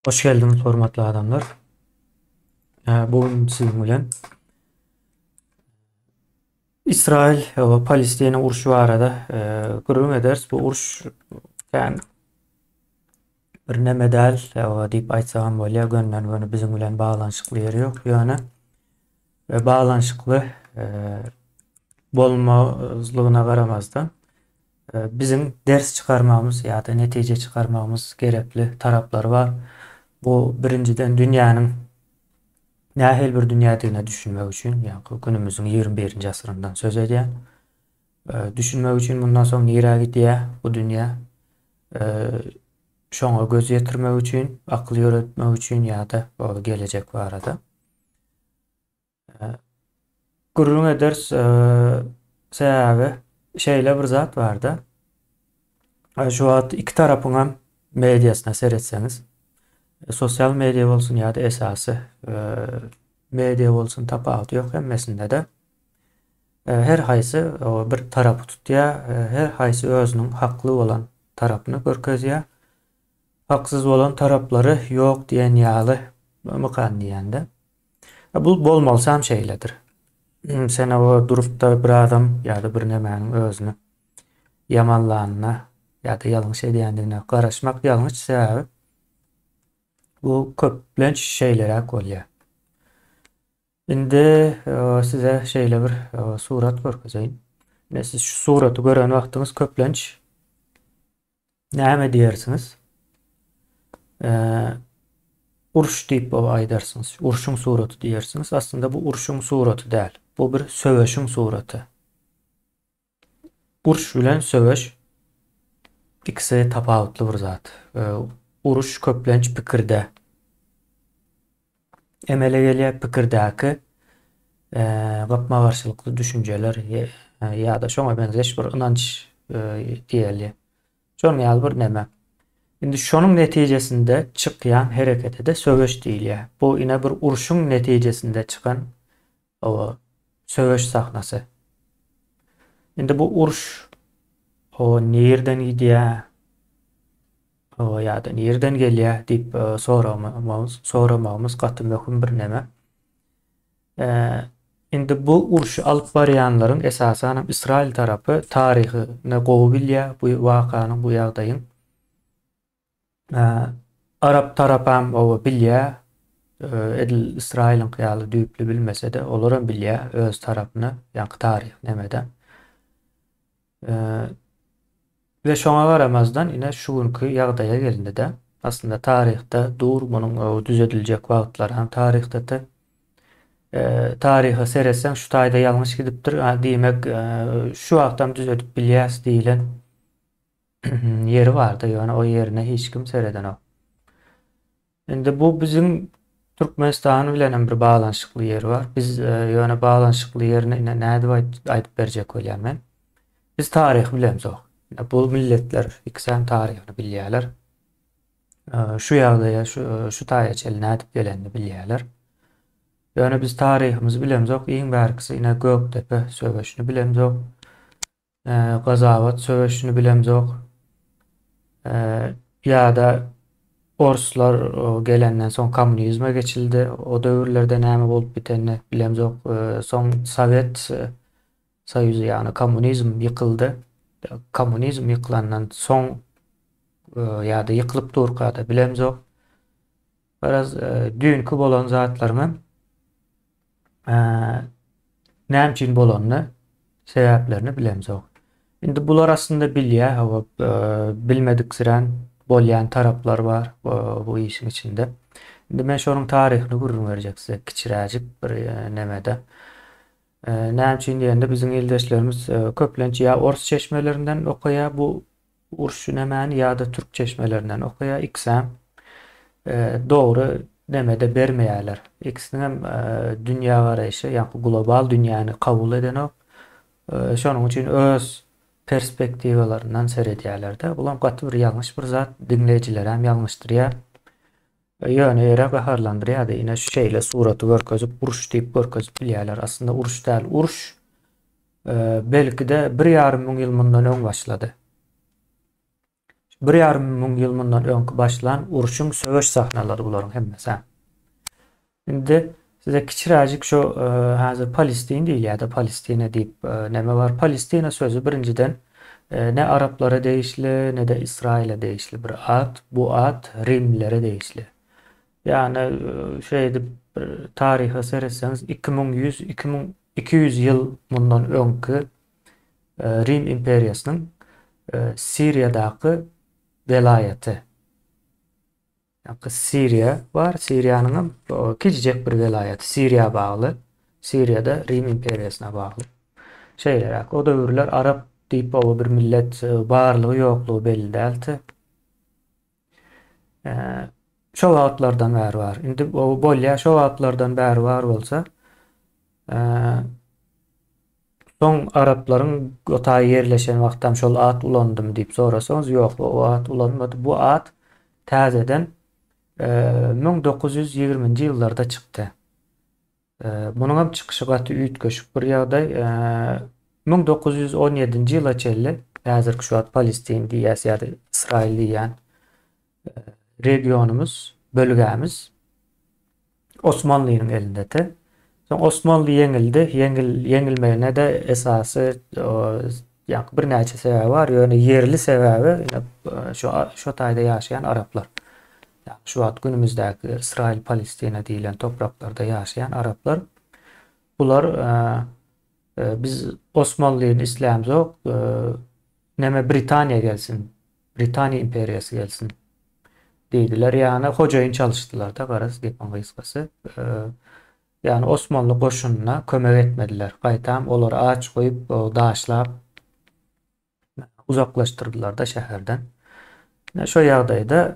Hoş geldiňiz hormatly adamlar. Bu gün siziň bilen İsrail we Palestina urşy barada e, gürrüň ederis. Bu uruş kän bir neme däl diýip aýtsagam bolýar. Gönden göni biziň bilen baglanyşykly ýeri ýok. Ýöne e, baglanyşykly e, bolmazlygyna garamazdan Biziň ders çykarmagymyz ýa-da netije çykarmagymyz gerekli taraplary bar. Bu birinjiden dünýäniň nähili bir dünýädigine düşünmek üçin, ýa-da günümiziň 21-nji asyryndan söz edýän. Düşünmek üçin mundan soň nirä gidýär bu dünýä? Şoňa göz ýetirmek üçin, akyl ýöretmek üçin ýa-da gelejek barada. Gürrüň ederis, sebäbi şeýle bir zat barda. Şu wagt iki tarapyňam mediasyna seretseňiz, sosial media bolsun ýa-da esasy media bolsun tapawudy ýok hemmesinde-de her haýsy bir tarapy tutýar, her haýsy özüniň hakly bolan tarapyny görkezýär. Haksyz bolan taraplary ýok diýen ýaly mykan diýende. Bu bolmalysam şeýledir. Sen o durupda bir adam ýa-da bir nemäniň özüni ýamanlanyna ýa-da ýalňyş edýändigine garaşmak ýalňyş sebäbi bu köplenç şeýleräk bolýar. Indi size şeýle bir surat görkezeýin. Ine siz şu suraty gören wagtyňyz köplenç Näme diýersiňiz? Uruş diýip aýdarsyňyz. Urşuň suraty diýersiňiz. Aslynda bu urşuň suraty däl. Bu bir söweşiň suraty. Uruş bilen söweş ikisi tapawutly bir zat. Uruş köplenç pikirde emele gelýär. Pikirdäki gapma-garşylykly düşünjeler ýa-da şoňa meňzeş bir ynanç diýeli. Şonuň ýaly bir neme. Indi şonuň netijesinde çykýan herekete-de söweş diýilýär. Bu ine bir urşuň netijesinde çykan o söweş sahnasy. Indi bu uruş o nirden gidýär? O ýa-da nirden gelýär diýip e, soramagymyz, soramagymyz gaty möhüm bir neme. Indi bu urşy alyp barýanlaryň esasanam Ysraýyl tarapy taryhyny gowy bilýär bu wakanyň, bu ýagdaýyň. Arap tarapam oba bilýär. Edil Ysraýylyňky ýaly düýpli bilmese-de, olaram bilýär öz tarapyny, ýaňky taryh nemede. We şoňa garamazdan ine şu günki ýagdaýa gelindi-de. Aslynda taryhda dur munuň düzediljek wagtlary hem taryhda-da. Taryha seretseň şu taýda ýalňyş gidipdir, diýmek şu wagtam düzedip bilýäs diýlen ýeri barda, ýöne o ýerine hiç kim seredenok. Indi bu biziň Türkmenistan bilen hem bir baglanyşykly ýeri bar. Biz e, ýöne baglanyşykly ýerini ine nädip aýdyp berjek bolýan men. Biz taryhy bilemzok. Bu milletler ikisi hem taryhyny bilýärler. E, şu ýagdaýa, şu, e, şu taýa çenli nädip gelenini bilýärler. Ýöne biz taryhymyzy bilemzok. Iň bärkisi ine Gökdepe söweşini bilemzok. Gazawat söweşini bilemzok. Ýa-da orslar gelenden soň kommunizme geçildi. O döwürlerde näme bolup bitenini bilemzok. Soň Sowet Soýuzy, ýagny kommunizm ýykyldy. Kommunizm ýykylandan soň ýa-da ýykylyp durka-da bilemzok. Garaz, düýnki bolan zatlaryň hem näme üçin bolanyny, sebäplerini bilemzok. Indi bular aslynda bilýär, hawa, bilmediksirän bolýan taraplar bar bu işiň içinde. Indi men şonuň taryhyny gürrüň berjek size kiçiräjik bir nemede. Näme üçin diýende biziň ildeşlerimiz köplenç ýa ors çeşmelerinden okaýar bu Urşy nämäni ýa-da türk çeşmelerinden okaýar, ikisem dogry nemede bermeýärler. Ikisiniňem dünýägaraýşy, ýaňky global dünýäni kabul edenok. Şonuň üçin öz perspektiwalaryndan seredýärler-de. Bulam gaty bir ýalňyş bir zat, diňleýjilerem ýalňyşdyrýar. Ýöne ýere gaharlandyrýar-da, ine şu şeýle suraty görkezip, uruş diýip görkezip bilýärler. Aslynda uruş däl, uruş Belki-de bir ýarym müň ýyl mundan öň başlady. Bir ýarym müň ýyl mundan öňki başlan urşuň söweş sahnalary bularyň hemmesi. Indi size kiçiräjik şu häzir Palestin diýilýär-de, Palestina diýip näme bar? Palestina sözi birinjiden ne araplara degişli, ne-de Ysraýyla degişli bir at. Bu at rimlilere degişli. Ýagny şeýdip bir taryha seretseňiz 2100, 2200 ýyl mundan öňki Rim imperiýasynyň Siriýadaky welaýaty. Ýa-da Siriýa bar. Siriýanyň hem kiçijek bir welaýaty Siriýa bagly. Siriýada Rim imperiýasyna bagly. Şeýleräk. O döwürler arap diýip oba bir millet e, barlygy ýoklugy belli däldi. E, şo wagtlardan bäri bar. Indi o bolýar şo wagtlardan bäri bar bolsa, e, Soň araplaryň o taýy ýerleşen wagtam şol at ulandymy diýip sorasaňyz, ýok, o at ulanmady. Bu at täzeden 1920-nji ýyllarda çykdy. Munuň hem çykyşy gaty üýtgeşik bir ýagdaý. 1917-nji ýyla çenli häzirki şu wagt Palestin diýýäs ýa-da Ysraýyl diýýän regionymyz, bölgämiz Osmanlynyň elindedi. Soň Osmanly ýeňildi. Ýeňil ýeňilmegine-de esasy ýa birnäçe sebäbi bar. Ýöne ýerli sebäbi ine şu şu taýda ýaşaýan araplar. Ýa şu wagt günümizdäki Ysraýyl, Palestina diýlen topraklarda ýaşaýan araplar. Bular biz Osmanlyny islämzok, neme Britaniýa gelsin, Britaniýa imperiýasy gelsin diýdiler. Ýagny hojaýyn çalyşdylar-da, garaz, gepiň gysgasy. Ýagny Osmanly goşunyna kömek etmediler. Gaýtam olary aç goýup, daşlap uzaklaşdyrdylar-da şäherden. Ine şo ýagdaýda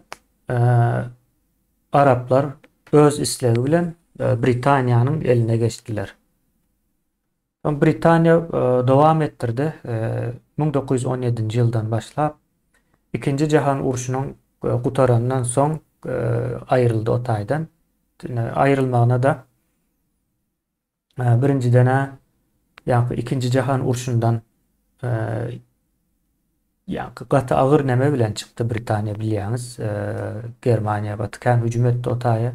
araplar öz islegi bilen Britaniýanyň eline geçdiler. Soň Britaniýa dowam etdirdi. 1917-nji ýyldan başlap, Ikinji jahan urşunyň gutarandan soň aýryldy o taýdan. Aýrylmagyna-da birinjiden-ä ýaňky Ikinji jahan urşundan ýaňky gaty agyr neme bilen çykdy Britaniýa bilýäňiz. Germaniýa gaty kän hüjüm etdi o taýa.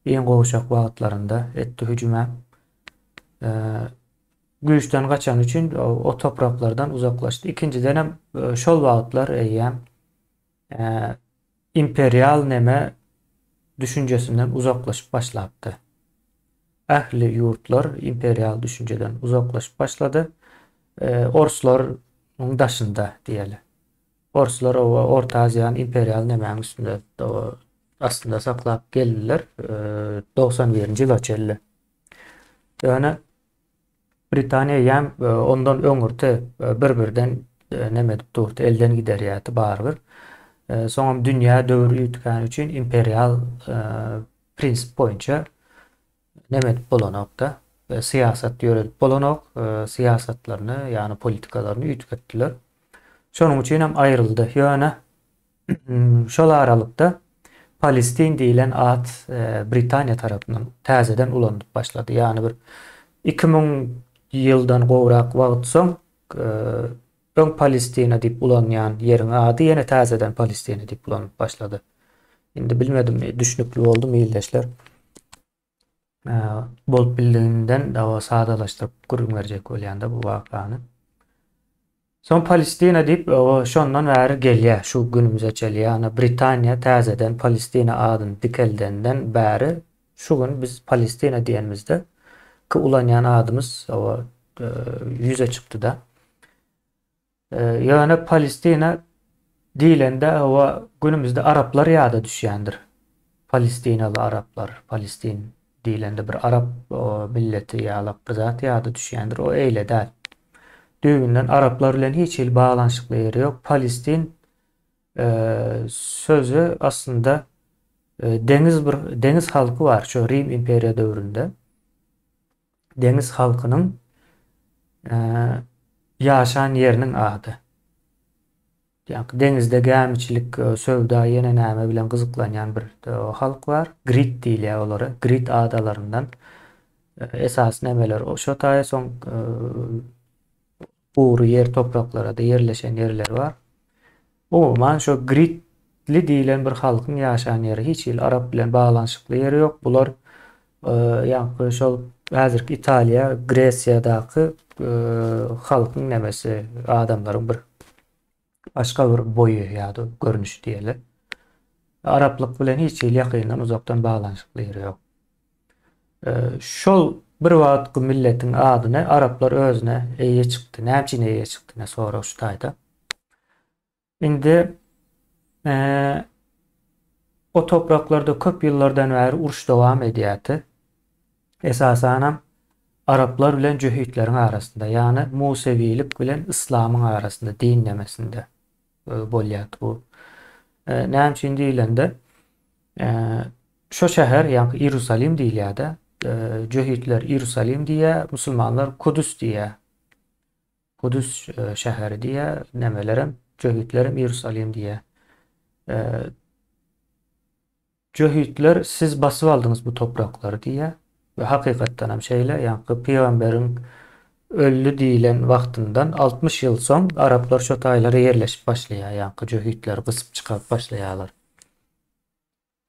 Iň gowşak wagtlarynda etdi hüjümem. Güýçden gaçany üçin o topraklardan uzaklaşdy. Ikinjidenem şol wagtlar eýýäm imperial neme düşünjesinden uzaklaşyp başlapdy. Ähli ýurtlar imperial düşünjeden uzaklaşyp başlady. Orslaryň daşynda diýeli. Orslar oba Orta Aziýany imperial nemäň üstünde astynda saklap geldiler 91-nji ýyla çenli. Ýöne Britaniýa eýýäm ondan öňürti bir-birden neme edip durdy, elden giderýärdi barybir. Soňam dünýä döwür üýtgäni üçin imperial prinsip boýunça neme edip bolanok-da, syýasat ýöredip bolanok, syýasatlaryny, ýagny politikalaryny üýtgetdiler. Şonuň üçin hem aýryldy. Ýöne şol aralykda Palestin diýlen at Britaniýa tarapyndan täzeden ulanylyp başlady. Ýagny bir 2000 ýyldan gowrak wagt soň öň Palestina diýip ulanýan ýeriň ady ýene täzeden Palestina diýip ulanylyp başlady. Indi bilmedim, düşnükli boldumy ildeşler? Bolup bildiginden dawa sadalaşdyryp gürrüň berjek bolýanda bu wakany. Soň Palestina diýip şondan bäri gelýär şu günümize çenli. Ýagny Britaniýa täzeden Palestina adyny dikeldenden bäri şu gün biz Palestina diýenimizde ki ulanýan adymyz ýüze çykdy-da. Ýöne Palestina diýlende hawa günümizde araplar ýada düşýändir. Palestinaly araplar, Palestin diýlende bir arap milleti ýalak bir zat ýada düşýändir. O eýle däl. Düýbünden araplar bilen hiç hili baglanyşykly ýeri ýok. Palestin sözi aslynda deňiz bir deňiz halky bar şu Rim imperiýa döwründe. Deňiz halkynyň ýaşan ýeriniň ady. Ýaňky deňizde gämiçilik, söwda, ýene näme bilen gyzyklanýan bir halk bar. Grit diýilýär olara. Grit adalaryndan esasy nemeler şo taýa soň gury ýer topraklara-da ýerleşen ýerleri bar. Umuman şo gritli diýlen bir halkyň ýaşan ýeri hiç hili arap bilen baglanyşykly ýeri ýok. Bular ýaňky şol häzirki Italiýa, Gresiýadaky halkyň nemesi, adamlaryň bir başga bir boýy ýa-da görnüşi diýeli. Araplyk bilen hiç hili ýakyndan uzakdan baglanyşykly ýeri ýok. Şol bir wagtky milletiň adyny araplar özüne eýe çykdy. Näme üçin eýe çykdy? Ne sorag şu taýda. Indi o topraklarda köp ýyllardan bäri uruş dowam edýärdi. Esasanam araplar bilen jöhitleriň arasynda, ýagny musewilik bilen yslamyň arasynda din nemesinde bolýardy bu. Näme üçin diýlende, şo şäher, ýagny Iýerusalim diýilýär-de, jöhitler Iýerusalim diýýär, musulmanlar Kudüs diýýär. Kudüs şäheri diýýär, nemelerem, jöhitlerem Iýerusalim diýýär. Jöhitler siz basyp aldyňyz bu topraklary diýýär. We hakykatdan hem şeýle, ýaňky pygamberiň öldi diýlen wagtyndan 60 ýyl soň araplar şo taýlara ýerleşip başlaýar, ýaňky jöhitleri gysyp çykaryp başlaýarlar.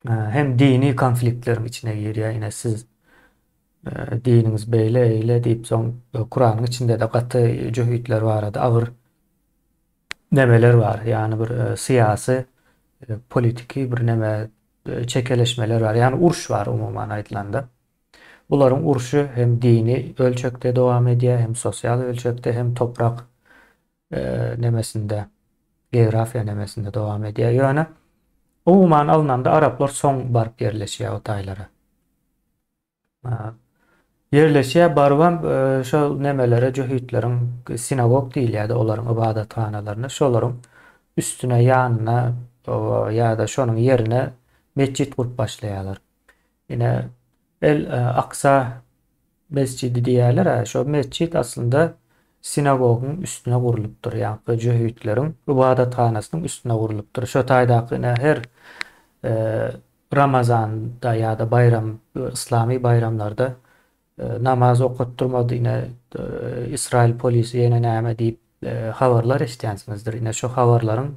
Hem dini konfliktleriň içine girýär, ine siz diniňiz beýle, eýle diýip soň Kuranyň içinde-de gaty jöhitler barada agyr nemeler bar, ýagny bir syýasy, politiki bir neme çekeleşmeler bar, ýagny uruş bar umuman aýdylanda. Bularyň urşy hem dini ölçekde dowam edýär, hem sosial ölçekde, hem toprak nemesinde, geografiýa nemesinde dowam edýär. Ýöne umuman alnanda araplar soň baryp ýerleşýär o taýlara. Ýerleşýär barybam şol nemelere jöhitleriň sinagog diýilýärdi olaryň ybadathanalaryna şolaryň üstüne ýanyna ýa-da şonuň ýerine metjit gurup başlaýarlar. Ine El Aksa mesjidi diýýärler-ä şo metjit aslynda sinagogyň üstüne gurlupdyr ýaňky jöhitleriň ybadathanasynyň üstüne gurlupdyr. Şo taýdaky ine her Ramazanda ýa-da baýram, yslamy baýramlarda namaz okatdyrmady ine Ysraýyl polisi ýene näme diýip habarlar eşidýänsiňizdir. Ine şo habarlaryň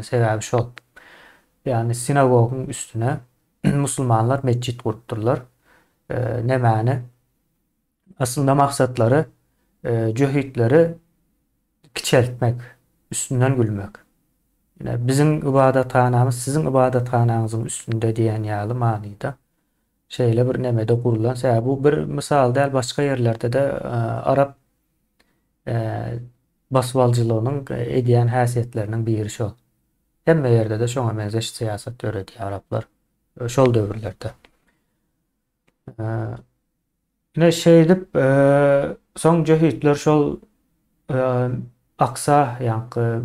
sebäbi şol. Ýagny sinagogyň üstüne musulmanlar metjit gurupdyrlar. Nemäni? Aslynda maksatlary jöhitleri kiçeltmek, üstünden gülmek. Ine, biziň ybadathanamyz siziň ybadathanaňyzyň üstünde diýen ýaly manyda şeýle bir nemede gurlan. Sebäbi bu bir mysal däl, başga ýerlerde-de arap basybalyjylygynyň edýän häsiýetleriniň biri şol. Hemme ýerde-de şoňa meňzeş syýasat ýöredýär araplar şol döwürlerde. Ine şeýdip, soň jöhitler şol Aksa, ýaňky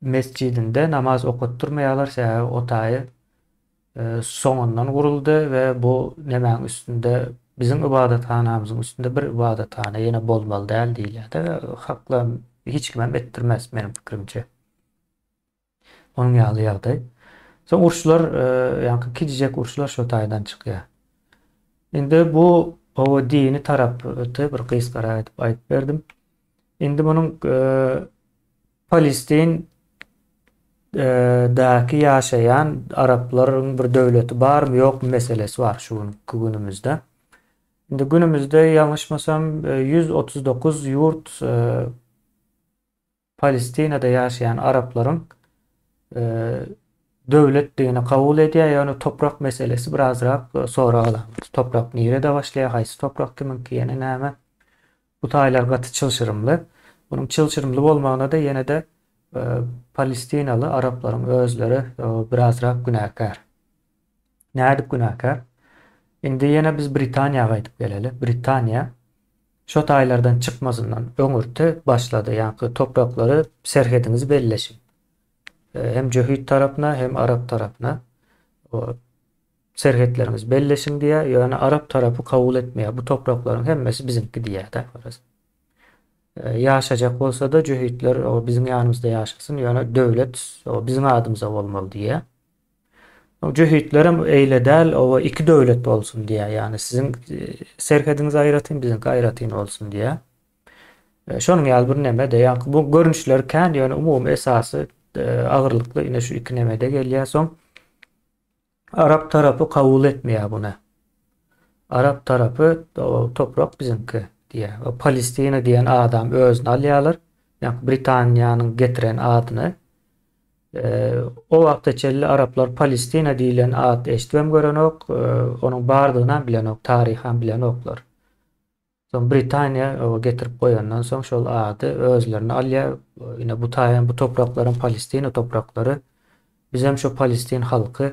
mesjidinde namaz okatdyrmaýarlar, sebäbi o taýy soňundan guruldy we bu nemäň üstünde, biziň ybadathanamyzyň üstünde bir ybadathana ýene bolmaly däl diýilýär-de, hakly hiç kimem etdirmez meniň pikirimçe. Onuň ýaly ýagdaý. Soň uruşlar, ýaňky kiçijek uruşlar şo taýdan çykýar. Indi bu o dini tarapy bir gysgarak edip aýdyp berdim. Indi munuň Palestin däki ýaşaýan araplaryň bir döwleti barmy ýokmy meselesi bar şu günki günümizde. Indi günümizde ýalňyşmasam 139 ýurt Palestinada ýaşaýan araplaryň döwletdigini kabul edýär, ýöne toprak meselesi birazrak sorag alamat. Toprak nirede başlaýar, haýsy toprak kimiňki, ýene näme? Bu taýlar gaty çylşyrymly. Munuň çylşyrymly bolmagyna-da ýene-de palestinaly araplaryň özleri birazrak günäkär. Nädip günäkär? Indi ýene biz Britaniýa gaýdyp geleli. Britaniýa şo taýlardan çykmazyndan öňürti başlady. Ýaňky topraklary serhediňizi belleşiň. Hem jöhit tarapyna, hem arap tarapyna serhetleriňizi belleşiň diýýär. Ýöne arap tarapy kabul etmeýär. Bu topraklaryň hemmesi biziňki diýýär-de. Ýaşajak bolsa-da jöhitler biziň ýanymyzda ýaşasyn, ýöne döwlet biziň adymyza bolmaly diýýär. Jöhitlerem eýle däl, oba iki döwlet bolsun diýýär. Ýagny siziň serhediňiz aýratyn, biziňki aýratyn bolsun diýýär. Şonuň ýaly bir neme-de, ýagny bu görnüşleri kän, ýöne umumy esasy Agyrlykly ine şu iki nemede gelýär. Soň arap tarapy kabul etmeýär buny. Arap tarapy toprak biziňki diýýär. Palestina diýen adam özüne alýarlar. Ýa Britaniýanyň getiren adyny. O wagta çenli araplar Palestina diýlen at eşidibem görenok, onuň bardygynam bilenok, taryham bilenoklar. Soň Britaniýa getirip goýandan soň şol ady özlerine alýar. Ine bu taýam bu topraklaram Palestina topraklary. Bizem şo palestin halky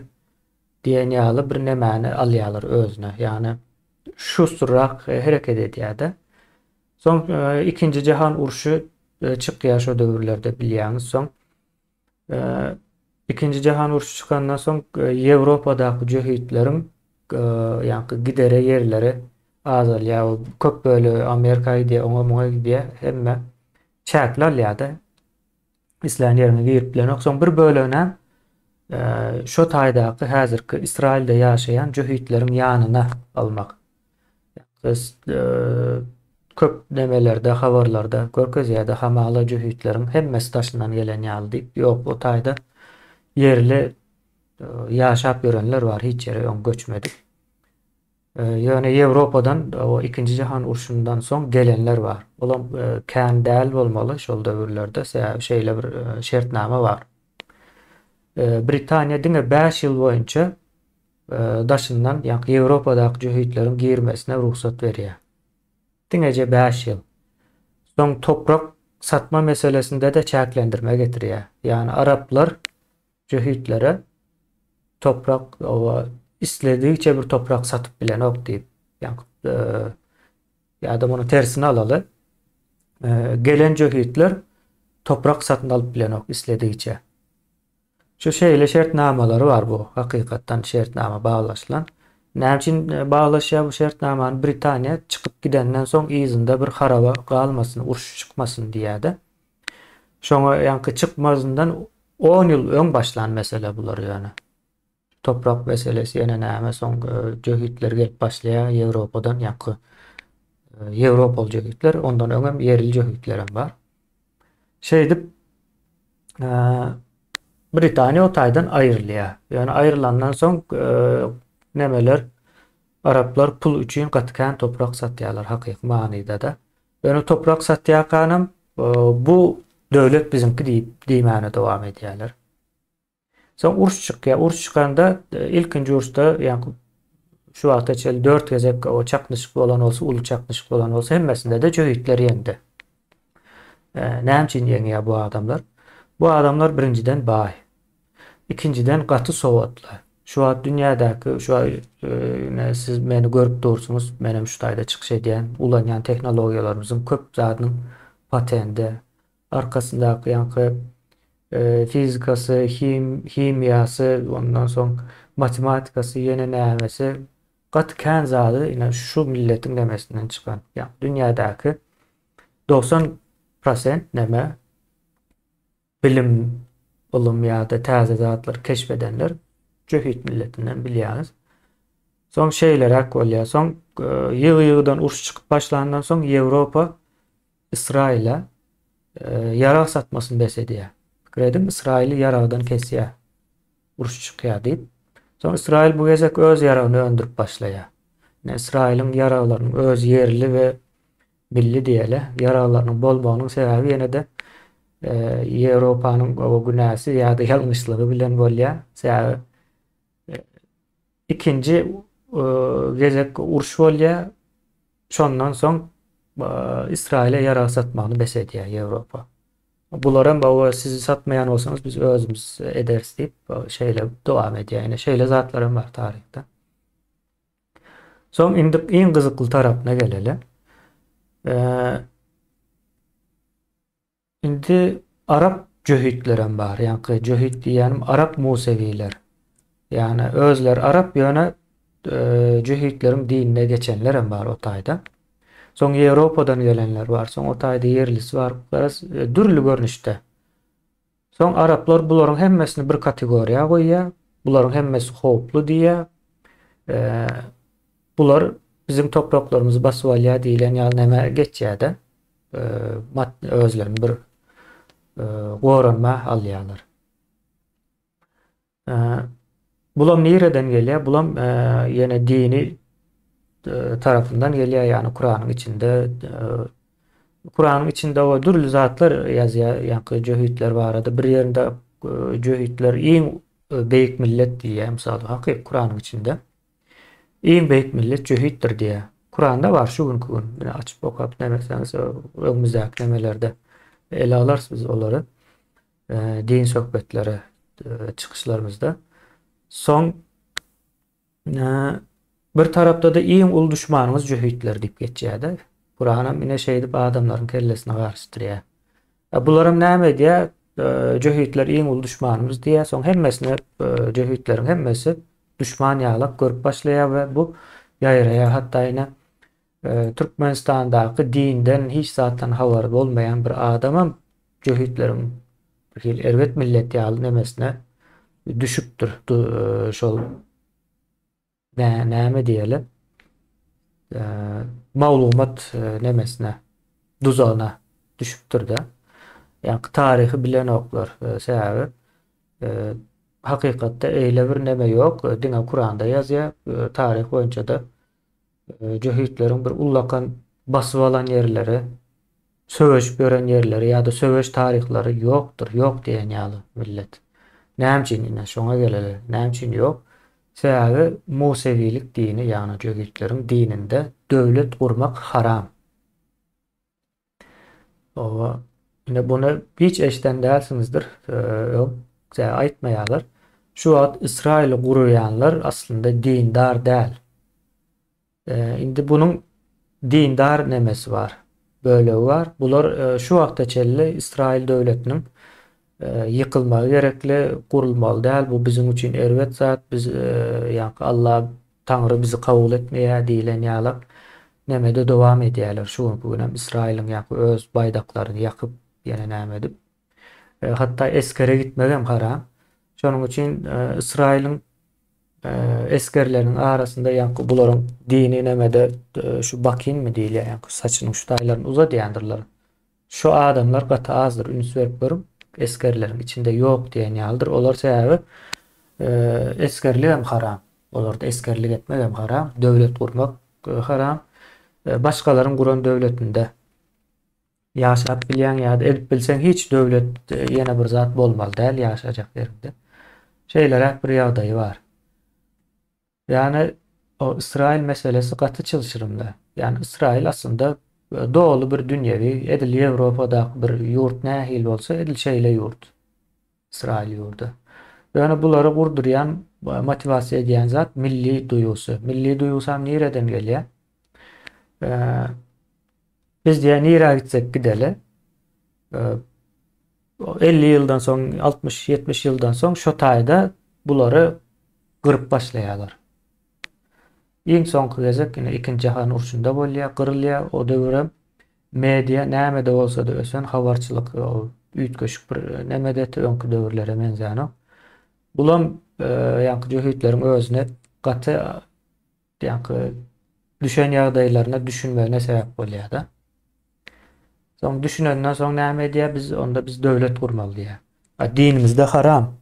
diýen ýaly bir nemäni alýarlar özüne. Ýagny şusturrak hereket edýär-de. Soň ikinji jahan urşy çykýar şo döwürlerde bilýäňiz. Soň ikinji jahan urşy çykandan soň Ýewropadaky jöhitleriň ýaňky gidere ýerleri azalýar. Köp bölegi Amerika gidýär, oňa muňa gidýär. Hemme çäkli alýar-da. Islän ýeriňe girip bilenok. Soň bir böleginem şo taýdaky häzirki Ysraýylda ýaşaýan jöhitleriň ýanyna almak. Köp nemelerde, habarlarda görkezýärdi, hamala jöhitleriň hemmesi daşyndan gelen ýaly diýip. Ýok, o taýda ýerli ýaşap ýörenler bar, hiç ýere öň göçmedik. Ýöne Ýewropadan o ikinji jahan urşundan soň gelenler bar. Olam kän däl bolmaly şol döwürlerde, sebäbi şeýle bir şertnama bar. Britaniýa diňe 5 ýyl boýunça daşyndan, ýagny Ýewropadaky jöhitleriň girmesine rugsat berýär. Diňeje 5 ýyl. Soň toprak satma meselesinde-de çäklendirme getirýär. Ýagny araplar jöhitlere toprak oba isledigiçe bir toprak satyp bilenok diýip. Ýagny ýa-da muny tersine alaly. Gelen jöhitler toprak satyn alyp bilenok isledigiçe. Şu şeýle şertnamalary bar bu hakykatdan şertnama baglaşylan. Näme üçin baglaşýar bu şertnamany Britaniýa çykyp gidenden soň yzynda bir haraba galmasyn, uruş çykmasyn diýýär-de. Şoňa ýaňky çykmazyndan 10 ýyl öň başlan mesele bular ýöne. Toprak meselesi ýene näme soň jöhitler gelip başlaýar Ýewropadan ýaňky Ýewropaly jöhitler, ondan öňem ýerli jöhitlerem bar. Şeýdip Britaniýa o taýdan aýrylýar. Ýöne aýrylandan soň nemeler araplar pul üçin gaty kän toprak satýarlar hakyky manyda-da. Ýöne toprak satýarkanam bu döwlet biziňki diýip diýmäne dowam edýärler. Soň uruş çykýar. Uruş çykanda ilkinji uruşda ýaňky şu wagta çenli 4 gezek o çaknyşyk bolan bolsa, uly çaknyşyk bolan bolsa hemmesinde-de jöhitler ýeňdi. Näme üçin ýeňýär bu adamlar? Bu adamlar birinjiden baý. Ikinjiden gaty sowatly. Şu wagt dünýädäki şu ine siz meni görüp dursuňyz, menem şu taýda çykyş edýän, ulanýan tehnologiýalarymyzyň köp zadynyň patendi, arkasyndaky ýaňky fizikasy, him, himiýasy, ondan soň matematikasy, ýene nämesi gaty kän zady ine şu milletiň nemesinden çykan. Ýa dünýädäki 90% neme bilim, ylym ýa-da täze zatlar keşf edenler jöhit milletinden bilýäňiz. Soň şeýleräk bolýar. Soň ýygy-ýygydan uruş çykyp başlandan soň Ýewropa Ysraýyla ýarag satmasyny bes edýär. Pikir ediň, Ysraýyly ýaragdan kesýär. Uruş çykýar diýip. Soň Ysraýyl bu gezek öz ýaragyny öndürip başlaýar. Ine, Ysraýylyň ýaraglarynyň öz ýerli we milli diýeli, ýaraglarynyň bolmagynyň sebäbi ýene-de Ýewropanyň günäsi ýa-da ýalňyşlygy bilen bolýar. Sebäbi ikinji gezek uruş bolýar. Şondan soň Ysraýyla ýarag satmagyny bes edýär Ýewropa. Bularam baba sizi satmaýan bolsaňyz biz özümiz ederis diýip şeýle dowam edýär. Ine şeýle zatlar hem bar taryhda. Soň indi iň gyzykly tarapyna geleli. Indi arap jöhitlerem bar. Ýaňky jöhit diýýänim arap musewiler. Ýagny özleri arap ýöne jöhitleriň dinine geçenlerem bar o taýda. Soň Ýewropadan gelenler bar. Soň o taýda ýerlisi bar. Garaz dürli görnüşde. Soň araplar bularyň hemmesini bir kategoriýa goýýar. Bularyň hemmesi howply diýýär. Bular biziň topraklarymyzy basyp alýar diýlen ýaly näme geçýär-de. Özlerini bir goranma alýarlar. Bulam nireden gelýär? Bulam ýene dini tarapyndan gelýär, ýagny Kuranyň içinde Kuranyň içinde o dürli zatlar ýazýar, ýaňky jöhitler barada. Bir ýerinde jöhitler iň beýik millet diýýär, mysal hakyk Kuranyň içinde. Iň beýik millet jöhitdir diýýär. Kuranda bar şu günki gün. Ine açyp okap nämetseňiz öňümizdäki nemelerde ele alarys biz olary. Din söhbetlere çykyşlarymyzda. Soň bir tarapda-da iň uly duşmanyňyz jöhitler diýip geçýär-de. Kuranam ine şeýdip adamlaryň kellesini garyşdyrýar. Bularam näme edýär? Jöhitler iň uly duşmanymyz diýýär. Soň hemmesine jöhitleriň hemmesi duşman ýalak görüp başlaýar we bu ýaýraýar. Hatda ine Türkmenistandaky dinden hiç zatdan habary bolmaýan bir adamam jöhitleriň bir hili erbet millet ýaly nemesine düşüpdir. Şol näme diýeli? Maglumat nemesine, duzagyna düşüpdir-de. Ýa-ni taryhy bilenoklar. Sebäbi hakykatda eýle bir neme ýok, diňe Kuranda ýazýar, taryh boýunça-da Jöhitleriň bir ullakan basyp alan ýerleri, söweşip ýören ýerleri ýa-da söweş taryhlary ýokdur, ýok diýen ýaly millet. Näme üçin ine şoňa geleli, näme üçin ýok? Sebäbi musewilik dini, ýagny jöhitleriň dininde döwlet gurmak haram. Oba, ine buny hiç eşiden dälsiňizdir, öň size aýtmaýarlar. Şu wagt Ysraýyly gurýanlar aslynda dindar däl. Indi bunuň dindar nemesi bar, bölegi bar. Bular şu wagta çenli Ysraýyl döwletiniň ýykylmagy gerekli, gurulmaly däl, bu biziň üçin erbet zat, biz ýaňky Alla, Taňry bizi kabul etmeýär diýlen ýalak nemede dowam edýärler. Şu günki günem Ysraýylyň ýaňky öz baýdaklaryny ýakyp, ýene näme edip. Hatda esgere gitmegem haram. Şonuň üçin Ysraýylyň esgerleriniň arasynda ýaňky bularyň dini nemede şu bakinmi diýilýär, ýaňky saçynyň şu taýlaryny uzadýandyrlar. Şu adamlar gaty azdyr üns berip görüň esgerleriň içinde ýok diýen ýalydyr olar sebäbi esgerligem haram olarda esgerlik etmegem haram döwlet gurmak haram başgalaryň guran döwletinde ýaşap bilýäň ýa-da edip bilseň hiç döwlet ýene bir zat bolmaly däl ýaşajak ýeriňde şeýleräk bir ýagdaýy bar. Ýagny o Ysraýyl meselesi gaty çylşyrymly. Ýagny Ysraýyl aslynda doly bir dünýewi, edil Ýewropadaky bir ýurt nähili bolsa, edil şeýle ýurt. Ysraýyl ýurdy. Ýöne bulary gurdurýan, motiwasiýa edýän zat milli duýgusy. Milli duýgusam nireden gelýär? Biz diýýär nirä gitsek gideli. 50 ýyldan soň, 60-70 ýyldan soň şo taýda bulary gyryp başlaýarlar. Iň soňky gezek ine ikinji jahan urşunda bolýar, gyrylýar. O döwürem media nämede bolsa-da ösen habarçylyk üýtgeşik bir nemedeti öňki döwürlere meňzänok. Bulam ýaňky jöhitleriň özüne gaty Ýaňky düşen ýagdaýlaryna düşünmegine sebäp bolýar-da. Soň düşünenden soň näme edýär? Biz onda biz döwlet gurmaly diýýär. A dinimizde haram.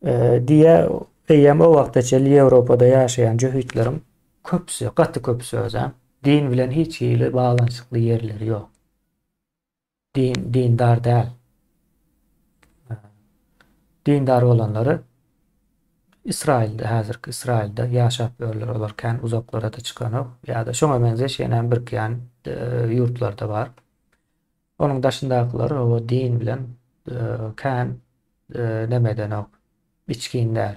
E, diýýär, eýýäm o wagta çenli Ýewropada ýaşaýan jöhitleriň köpüsi, gaty köpüsi özem din bilen hiç hili baglanyşykly ýerleri ýok. Din, dindar däl. Dindar bolanlary Ysraýylda, häzirki Ysraýylda ýaşap ýörler. Olar kän uzaklara-da çykanok. Ýa-da şoňa meňzeş ýene birki ýan e, ýurtlarda bar. Onuň daşyndakylar o din bilen e, kän e, neme edenok. Içgin däl.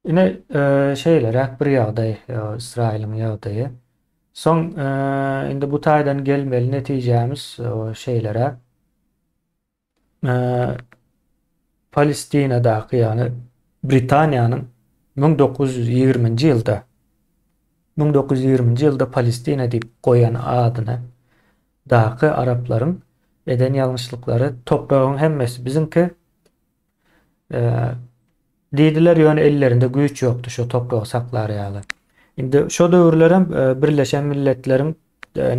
Ine, şeýleräk bir ýagdaý, Ysraýylyň ýagdaýy. Soň indi bu taýdan gelmeli netijämiz şeýleräk. Palestinadaky, ýagny Britaniýanyň 1920-nji ýylda 1920-nji ýylda Palestina diýip goýan adyny daky araplaryň eden ýalňyşlyklary topragyň hemmesi biziňki, Diýdiler, ýöne ellerinde güýç ýokdy şo topragy saklar ýaly. Indi şo döwürlerem Birleşen Milletleriň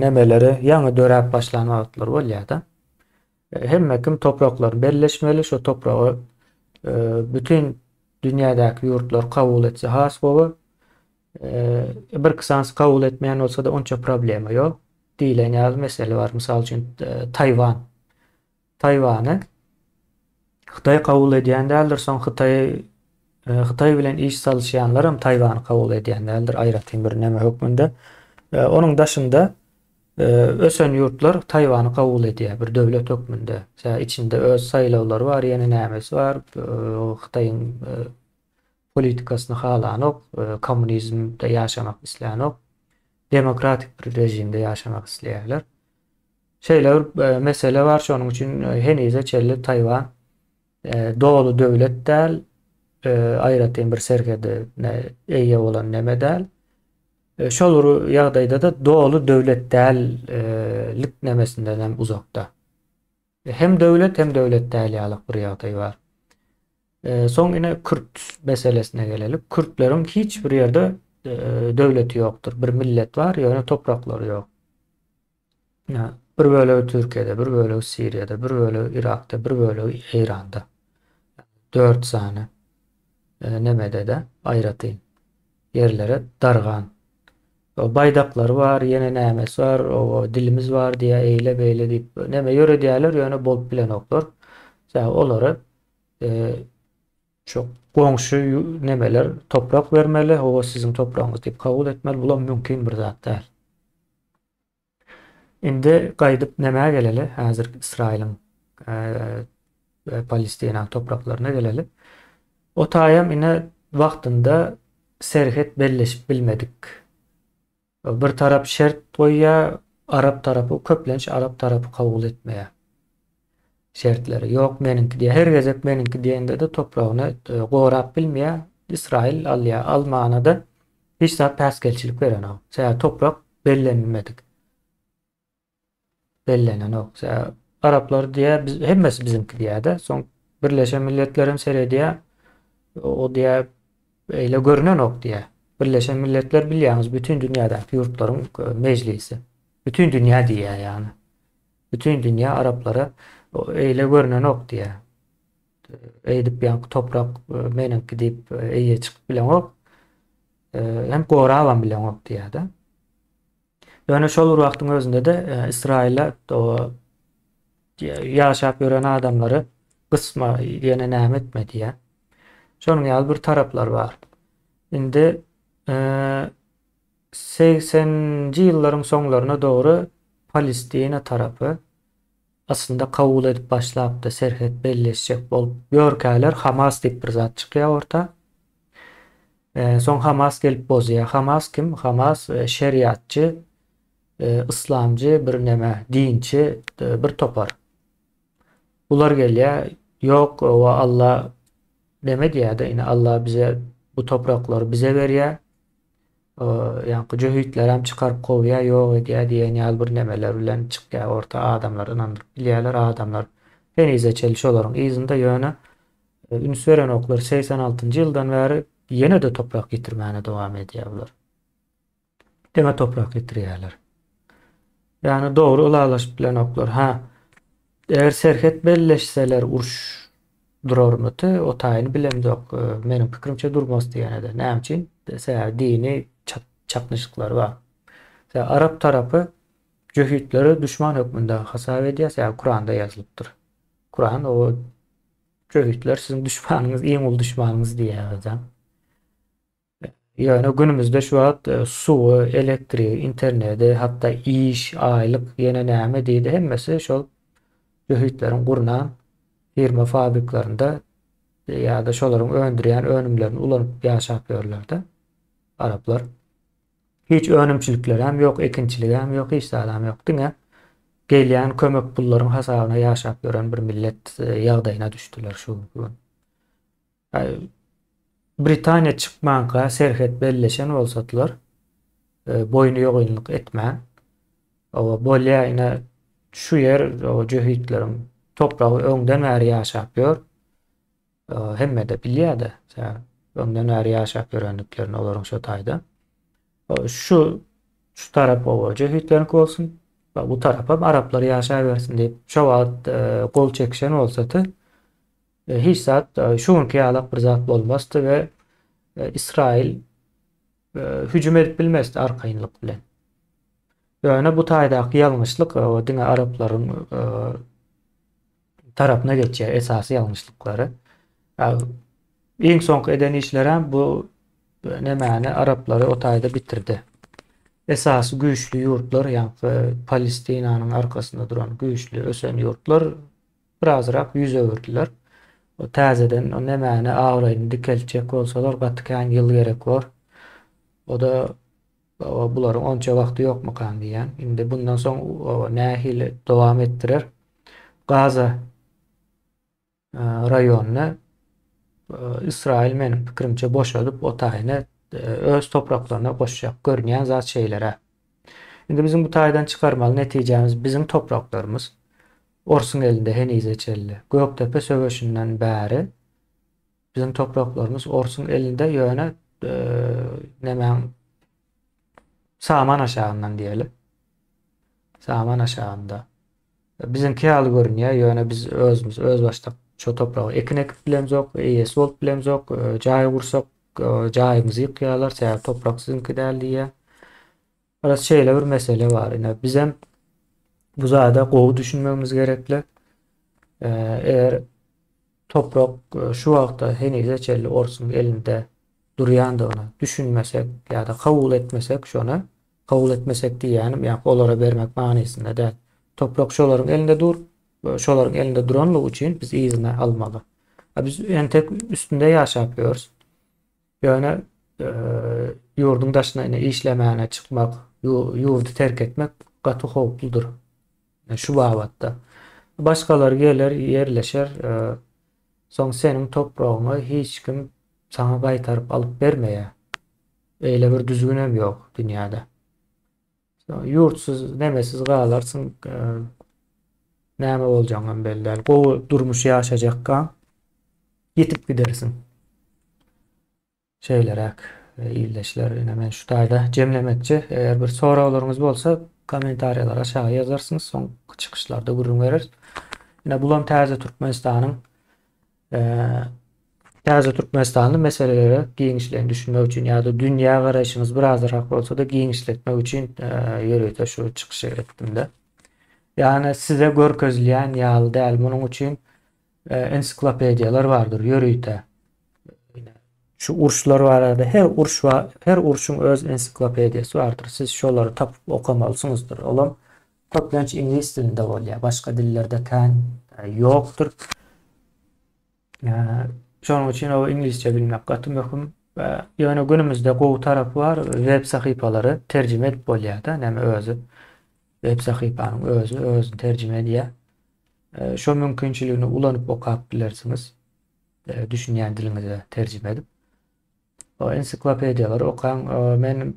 nemeleri ýaňy döräp başlan wagtlary bolýar-da. Hemme kim topraklaryny belleşmeli, şo topragy Bütin dünýädäki ýurtlar kabul etse has gowy. Bir sanysy kabul etmeýän bolsa-da onça problema ýok diýlen ýaly mesele bar. Mysal üçin Taýwan. Taýwany Hytaý kabul edýän däldir, soň Hytaý Hytaý bilen iş salyşýanlar hem Taýwany kabul edýän däldir aýratyn bir neme hökmünde. Onuň daşynda ösen ýurtlar Taýwany kabul edýär bir döwlet hökmünde. Sebäbi içinde öz saýlawlary bar, ýene nämesi bar. Hytaýyň politikasyny halanok, kommunizmde ýaşamak islänok. Demokratik bir režimde ýaşamak isleýärler. Şeýle bir mesele bar, şonuň üçin henize çenli Taýwan doly döwlet däl, aýratyn bir serhedine eýe bolan neme däl. Şol bir ýagdaýda-da doly döwlet dällik nemesinden hem uzakda. Hem döwlet, hem döwlet däl ýalyk bir ýagdaý bar. Soň ine kürt meselesine gelelik. Kürtleriň hiç bir ýerde döwleti ýokdur. Bir millet bar, ýöne topraklary ýok. Bir bölegi Türkiýede, bir bölegi Siriýada, bir bölegi Irakda, bir bölegi Eýranda. 4 sany nemede-de aýratyn ýerlere dargan. Baýdaklary bar, ýene nämesi bar, o dilimiz bar diýýär, eýle beýle diýip neme ýöredýärler, ýöne bolup bilenoklar. Sebäbi olary şu goňşy nemeler toprak bermeli, hawa siziň topragyňyz diýip kabul etmeli, bulam mümkin bir zat däl. Indi gaýdyp nämä geleli, häzir Ysraýylyň we Palestinanyň topraklaryna geleli. O taýam ine wagtynda serhet belleşip bilmedik. Bir tarap şert goýýar, arap tarapy köplenç arap tarapy kabul etmeýär. Şertleri ýok meniňki diýýär. Her gezek meniňki diýende-de topragyny gorap bilmeýär. Ysraýyl alýar. Almana-da hiç zat päsgelçilik berenok. Sebäbi toprak bellenilmedik. Bellenenok. Sebäbi araplar diýýär, biz hemmesi biziňki diýýär-de. Soň Birleşen Milletler hem seredýär. O diýýär, eýle görnenok diýýär. Birleşen Milletler bilýäňiz, bütin dünýädäki ýurtlaryň e, mejlisi. Bütin dünýä diýýär ýagny. Bütin dünýä araplara eýle görnenok diýýär. Eýdip ýaňky toprak e, meniňki diýip e, eýe çykyp bileňok. Hem gorabam bileňok diýýär-de. Ýöne şol bir wagtyň özünde-de Ysraýyla ýaşap ýören adamlary gysma, ýene näme etme diýýär. Şonuň ýaly bir taraplar bar. Indi 80-nji ýyllaryň soňlaryna dogry Palestina tarapy aslynda kabul edip başlapdy, serhet belleşjek bolup ýörkäler Hamas diýip bir zat çykýar orta. Soň Hamas gelip bozýar. Hamas kim? Hamas şeriatçy, yslamçy bir neme, dinçi bir topar. Bular gelýär, ýok, owa Alla neme diýýär-de, ine Alla bize bu topraklary bize berýär. Ýaňky jöhitlerem çykaryp kowýar, ýok edýär diýen ýaly bir nemeler bilen çykýar orta adamlary ynandyryp bilýärler. Adamlar henize çenli şolaryň yzynda ýöne üns berenoklar. 86-njy ýyldan bäri ýene-de toprak ýitirmäne dowam edýär bular. Diňe toprak ýitirýärler. Ýagny dogry ylalaşyp bilenoklar. Ha, eger serhet belleşseler uruş Durarmydy, o taýyny bilemzok. Meniň pikirimçe durmazdy ýene-de. Näme üçin? Sebäbi dini çaknyşyklary bar. Sebäbi arap tarapy jöhitleri duşman hökmünde hasap edýär, sebäbi Kuranda ýazylypdyr. Kuran o jöhitler siziň duşmanyňyz, iň uly duşmanyňyz diýýär özem. Ýöne günümizde şu wagt suwy, elektrigi, interneti, hatda iş, aýlyk, ýene näme diýdi, hemmesi şol jöhitleriň gurnan firma fabriklerinde ýa-da şolaryň öndürýän önümlerini ulanyp ýaşap ýörler-de araplar. Hiç önümçiliklerem ýok, ekinçiligem ýok, hiç zadam ýok. Diňe gelýän kömek pullaryň hasabyna ýaşap ýören bir millet ýagdaýyna düşdüler şu günki gün. Britaniýa çykmanka serhet belleşen bolsadylar, boýny ýogynlyk etmän, oba bolýa ine şu ýer o jöhitleriň topragy öňden bäri ýaşap ýör. Hemme-de bilýär-de, öňden bäri ýaşap ýörendiklerini olaryň şo taýda. Şu şu tarap oba jöhitleriňki bolsun, bu tarapam araplar ýaşabersin diýip, şo wagt gol çekişen bolsady. Hiç zat şu günki ýalak bir zat bolmazdy we Ysraýyl hüjüm edip bilmezdi arkaýynlyk bilen. Ýöne bu taýdaky ýalňyşlyk diňe araplaryň tarapyna geçýär esasy ýalňyşlyklary. Iň soňky eden işlerem bu nemäni araplary o taýda bitirdi. Esasy güýçli ýurtlar, ýaňky Palestinanyň arkasynda duran güýçli ösen ýurtlar birazrak ýüz öwürdiler. O täzeden o nemäni abraýyny dikeltjek bolsalar gaty kän ýyl gerek bor. O-da bularyň onça wagty ýokmukan diýýän. Indi bundan soň nähili dowam etdirer? Gaza raýonyny Ysraýyl meniň pikirimçe boşadyp o taýyny öz topraklaryna goşjak. Görünýän zat şeýleräk. Indi biziň bu taýdan çykarmaly netijämiz biziň topraklarymyz orsuň elinde henize çenli. Gökdepe söweşinden bäri biziň topraklarymyz orsuň elinde ýöne nemäň saman aşagyndan diýeli. Saman aşagynda. Biziňki ýaly görünýär, ýöne biz özümiz özbaşdak şo topraga ekin ekip bilemzok, eýesi bolup bilemzok, jaý gursak jaýymyzy ýykýarlar, sebäbi toprak siziňki däl diýýär. Biraz şeýle bir mesele bar. Ine bizem bu zada gowy düşünmegimiz gerekli. Eger toprak şu wagta henize çenli orsuň elinde durýandygyna düşünmesek ýa-da kabul etmesek şony, kabul etmesek diýýänim, ýa olara bermek manysynda däl. Toprak şolaryň elinde dur, şolaryň elinde duranlygy üçin biz yzyna almaly. Biz entek üstünde ýaşap ýörüs. Ýöne ýurduň daşyna ine işlemäne çykmak, ýurdy terk etmek gaty howpludyr. Şu babatda. Başgalar geler, ýerleşer, soň seniň topragyňy hiç kim saňa gaýtaryp alyp bermeýär. Beýle bir düzgünem ýok dünýäde. Ýurtsuz, nemesiz galarsyň. Näme boljagyňam belli däl. Gowy durmuş ýaşajakkaň ýitip gidersiň. Şeýleräk ildeşler, ine men şu taýda jemlemekçi. Eger bir soraglaryňyz bolsa, kommentariýalara aşaga ýazarsyňyz, soňky çykyşlarda gürrüň bereris. Ine bulam täze Türkmenistanyň Täze Türkmenistanly meselelere giňişleýin düşünmek üçin ýa-da dünýä garaýşyňyzy birazrak bolsa-da giňişletmek üçin ýörite şu çykyşy etdim-de. Ýagny size görkezilýän ýaly däl. Munuň üçin ensiklopediýalar bardyr ýörite. Şu uruşlar barada her uruş her urşuň öz ensiklopediýasy bardyr. Siz şolary tapyp okamalysyňyzdyr. Olam Köplenç iňlis dilinde bolýar. Başga dillerde kän ýokdur. Şonuň üçin o iňlisçe bilmek gaty möhüm. Ýöne günümizde gowy tarapy bar, web sahypalary terjime edip bolýar-da, näme özi web sahypanyň özi özüni terjime edýär. Şo mümkinçiligini ulanyp okap bilersiňiz. Düşünýän diliňize terjime edip. O ensiklopediýalary okaň. Men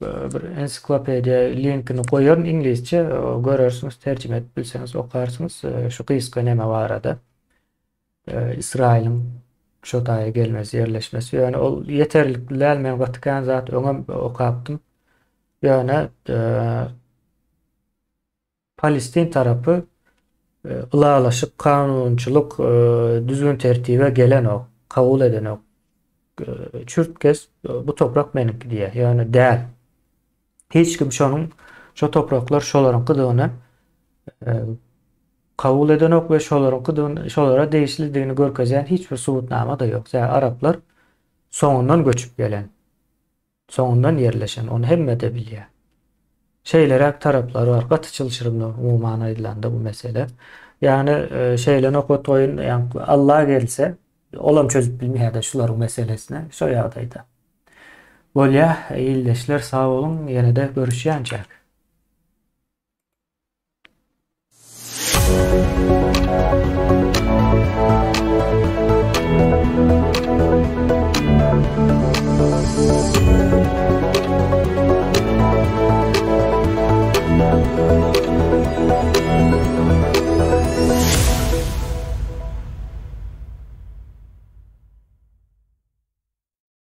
bir ensiklopediýa linkini goýaryn iňlisçe, görersiňiz, terjime edip bilseňiz okarsyňyz şu gysga neme barada. Ysraýylyň şo taýa gelmesi, ýerleşmesi. Ýöne ol ýeterlikli däl, men gaty kän zat öňem okapdym. Ýöne Palestin tarapy ylalaşyk, kanunçylyk, düzgün-tertibe gelenok, kabul edenok. Çürt kes bu toprak meniňki diýýär. Ýöne däl. Hiç kim şonuň şo topraklar şolaryňkydygyny kabul edenok we şolaryňkydygyny, şolara degişlidigini görkezýän hiç bir subutnama-da ýok. Sebäbi araplar soňundan göçüp gelen. Soňundan ýerleşen, ony hemme-de bilýär. Şeýleräk taraplary bar, gaty çylşyrymly umuman aýdylanda bu mesele. Ýagny şeýle nokat goýun, ýagny Alla gelse, olam çözüp bilmeýär-de şularyň meselesini şo ýagdaýda. Bolýa, ildeşler sag boluň, ýene-de görüşýänçäk.